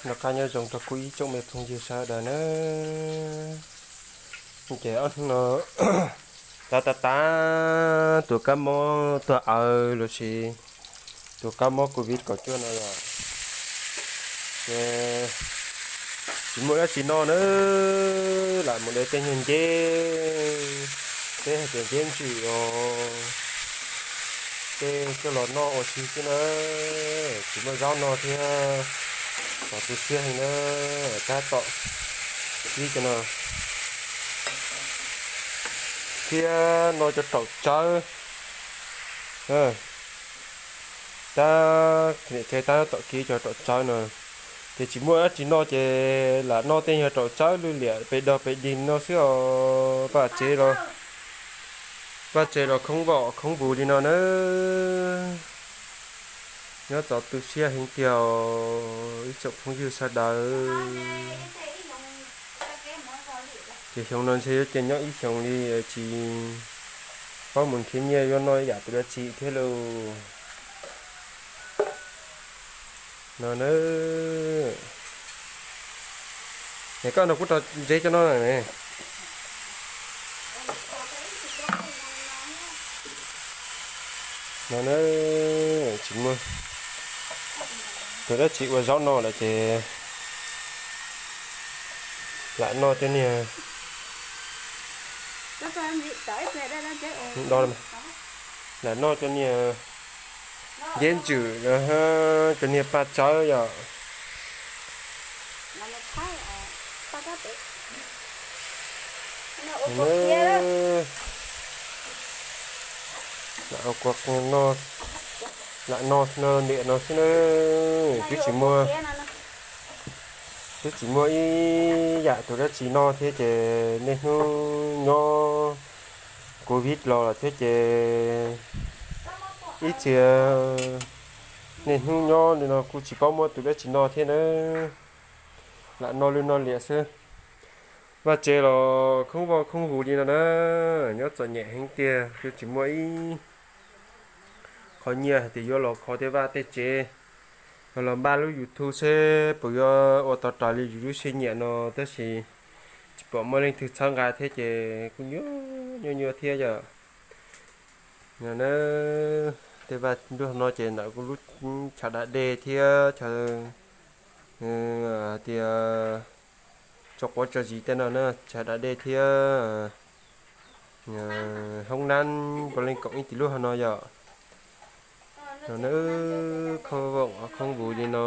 Noj qab nyob zoo rau kuv ib tsoom me phooj ywg sawv daws nawb. Ces ob hnub no tav tav tav tus kab mob tuag awv los sis tus kab mob covid kaum cuaj no yom, ces tsis muaj dab tsi noj nawb, lam mus de tej nyuag nceb, peb hais tias nceb ntswm os, tej coj los noj ua si xwb na. Tsis muaj zaub no thiab, txog tu siab heev na, tab tom kib cov no thiab no cov raum tsawb, tab niam tsev tab tom kib cov raum tsawb no, ces tsis muaj dab tsi noj ces lam noj tej nyuag raum tsawb lwj liam pes dog pes dig no xwb os. Vaj tsev los, vaj tsev los khoob voj khoob vus li no na. Nyob txog tu siab heev tiag os ib tsoom phooj ywg sawv daws. Ces xyoo no ntshe yuav cia nyob ib xyoos li, tsis paub mus nrhiav nyiaj yuav noj yam tus dab tsi thiab lauj. No na, es koj no kuv rau ntsev cov no ne. No na, tsis muaj tus dab tsi ua zaub noj lawm ces lam noj cov niag, lam noj cov niag nceb ntswm, cov niag paj tsawb yom. Lam noj, lam noj no niam no xwb na, twb tsis muaj, twb tsis muaj ib yam tus dab tsi noj thiab ces niaj hnub nyob covid los lawm thiab ces ib txhia niaj hnub nyob li no kuj tsis paub muaj tus dab tsi noj thiab na. Lam noj lwj noj liam xwb. Vaj tsev los khoob voj khoob vus li no na, nyob txom nyem heev tiag, twb tsis muaj ib qho nyiaj hais tias yuav los kho tej vaj tej tsev, los npaj lub YouTube seb puas yuav ua tau raws li yus lub siab nyiam no, tab sis tsis pom muaj leej twg txhawb nqa thiab ces kuj nyuaj nyuaj nyuaj thiab yom. No na, tej vaj nruab no ces ntawm kuv lub chaw da dej thiab chaw, hais tias tso quav tso zis tej no na, chaw da dej thiab hoob nab puav leej koom ib tib lub hauv no yom. No na, khoob voj khoob vus li no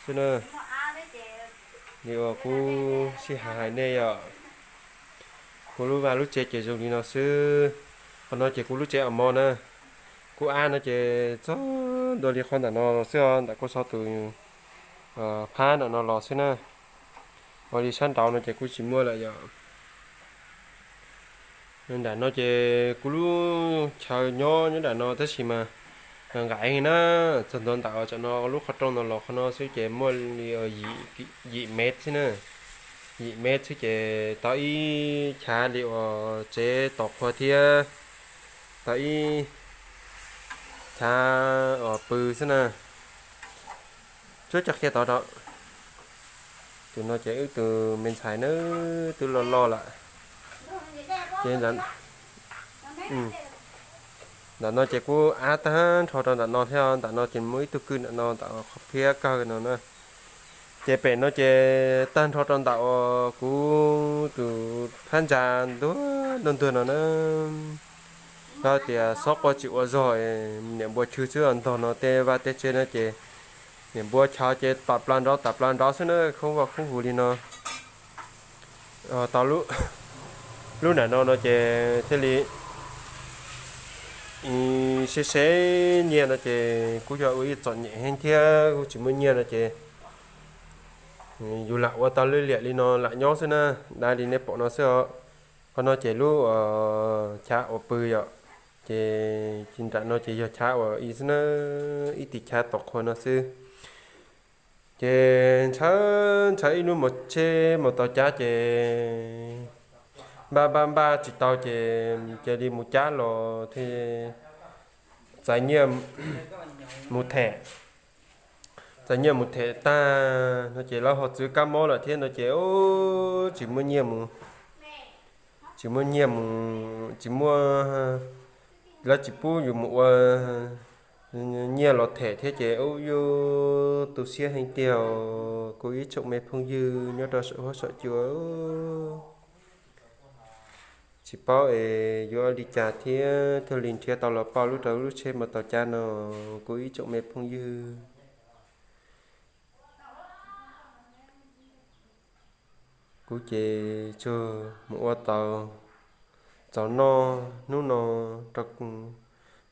xwb na. Li uas kuv sib hais hais nej yom, kuv lub vaj lub tsev ces zoo li no xwb. Qhov no ces kuv lub tsev a mo na, kuv av no ces txog ntua li qhov ntawm no los xwb os, ntawm kuv xov tus phab ntawm no los xwb na. Ua li sab nraud no ces kuj tsis muaj lawm yom. Nram no ces kuv lub chaw nyob nyob nram no tab sis mas nqaim heev na, txog ntua ntawm tsam no lub qhov rooj no los qhov no xwb ces muaj li yim mev xwb na, yim mev xwb ces tau ib chav li uas tsev tos qhua thiab tau ib chav uas pw xwb na. Tsuab coj qhia tod rau. Tus no ces wb tus me ntxhais na, twb loj loj lawm. Ces ntawm no ces kuv av tag nrho rau ntawm no thiab, ntawm no ces muaj ib tug kwj ntawm no ntawm qhov phiab kawg no na. Ces pem no ces tag nrho rau ntawm uas kuv tus phab ntsa ntuag ntuag ntuag no na. Yog tias xob quaj tsis ua zog, niam npua chwv xwb, ntog no tej vaj tej tsev no ces niam npua chaw ces tawm plaws nrov tawm plaws nrov xwb na, khoob voj khoob vus li no. Tau lub nram no no ces thiaj li seb seb nyiaj no ces kuj yog ua ib txom nyem heev thiab kuj tsis muaj nyiaj no ces yus lam ua tau lwj liam li no lam nyob xwb na, dab li nej pom no xwb os. Qhov no ces lub chav uas pw yom, ces nram no ces yog chav uas ib xwb na, ib tis chav tom qhua no xwb. Ces ntshaw ntshaw ib hnub mus tsheb mus tau cab ces npaj npaj npaj tsis tau ces cia li mus cab los thiaj txais nyiaj mus them. Txais nyiaj mus them tag no ces lawv ho txwv kab mob lawm thiab no ces tsis muaj nyiaj mus, tsis muaj nyiaj mus, tsis muaj, lawv tsis pub yus mus ua nyiaj los them thiab ces ub yuav tu siab heev tiag. Kuv ib tsoom me phooj ywg nyob rau saum huab saum cua, tsis paub es yuav li cas thiab thiaj li nrhiav tau los pauj lub rau lub tsheb mos tau cab no. Kuv ib tsoom me phooj ywg, kuv ces tsuas mus ua tau txaus noj hnub no,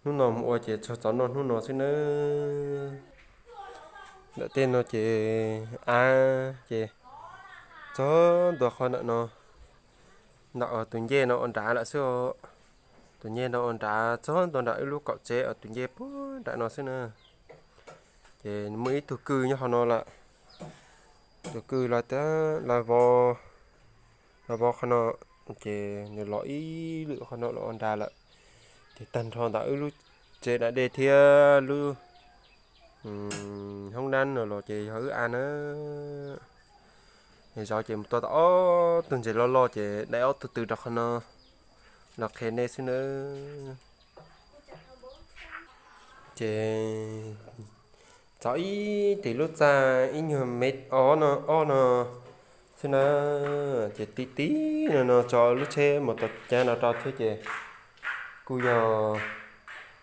hnub no mus ua ces tsuas txaus noj hnub no xwb nawb. Ntawm tej no ces av ces txog ntua qhov ntawm no, ntawm tus ncej no ua nrad lawm xwb. Tus ncej no ua nrad txog ntua nram wb lub kaum tsev uas tus ncej puag nram no xwb na. Ces muaj ib tug kwj nyob qhov no lawm. Tus kwj los, los vov qhov no, ces nws los ib lwm qhov no los ua nrad lawm. Ces tag nrho ntawm wb lub tsev da dej thiab lub hoob nab no los ces yog wb av na. Zov ces mus tua tau ob tug ntses loj loj ces dai ob tug tw rau qhov no los qhia nej xwb nawb. Ces txog ib tim lub txaj ib nyuag mev ob no, ob no xwb na, ces ti ti no no tso lub tsheb mos tau cab no rau thiab ces kuj yog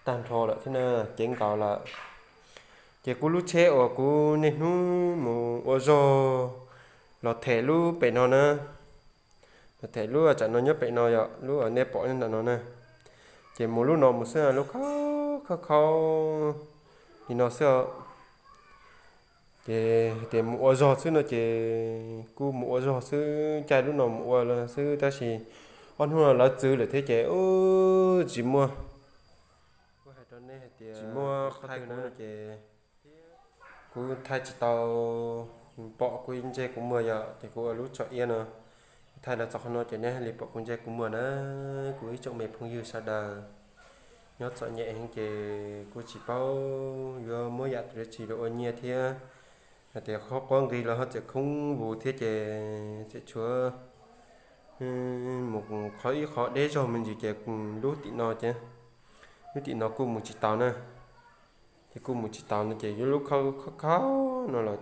tag nrho lawm thiab na, ceev nkaus lawm. Ces kuv lub tsheb uas kuv niaj hnub mus ua zog los them lub pem no na, los them lub tsam no nyob pem no yom, lub uas nej pom nyob ntawm no na. Ces mus lub no mus xwb, lub khaub khaub khaub li no xwb. Ces tias mus ua zog xwb no ces kuj mus ua zog xwb, caij lub no mus ua xwb, tab sis ob hnub no lawv txwv lawm thiab ces ub tsis muaj. Kuv hais rau nej hais tias tsis muaj qhov twg no ces kuv thaij tsis tau, pom kuv ntsej kuv muag yom, ces kuv ua lub tsom iab no, kuv thaij los txog qhov no ces nej thiaj li pom kuv ntsej kuv muag na. Kuv ib tsoom me phooj ywg sawv daws, nyob txom nyem heev ces kuj tsis paub yuav muab yam twg dab tsi los ua nyiaj thiab. Hais tias qhov quav nqi los ho tseem khoob vus thiab ces tseem tshuav mus qhov ib qho deb zog me ntsis ces lub tim no ces, lub tim no kuj mus tsis tau na. Ces kuj mus tsis tau no ces yuav lub khaub khaub khaub no los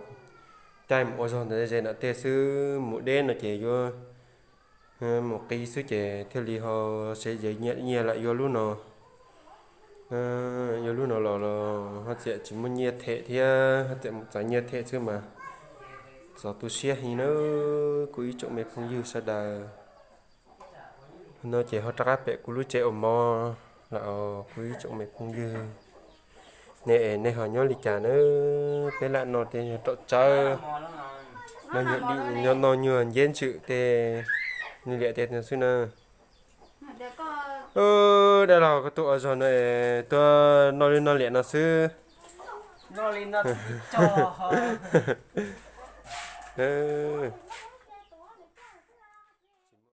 caij mus ua zog ntawm ze ntawm tej xwb, mus deb no ces yuav mus qis xwb ces thiaj li ho seb yeej nyiaj lawm. Yuav lub no, yuav lub no los los ho tseem tsis muaj nyiaj them thiab, ho tseem mus txais nyiaj them xwb mas txaus tu siab heev na. Kuv ib tsoom me phooj ywg sawv daws, no ces ho rov qab pem kuv lub tsev ua mov lawm os kuv ib tsoom me phooj ywg. Nej, nej ho nyob li cas na? Peb lam no tej nyuag raum tsawb, no nyuag dim, no nyuag nceb ntswm tej, liam tej no xwb na. Dab laug, koj tuaj ua zog no tuaj noj li noj liam no xwb.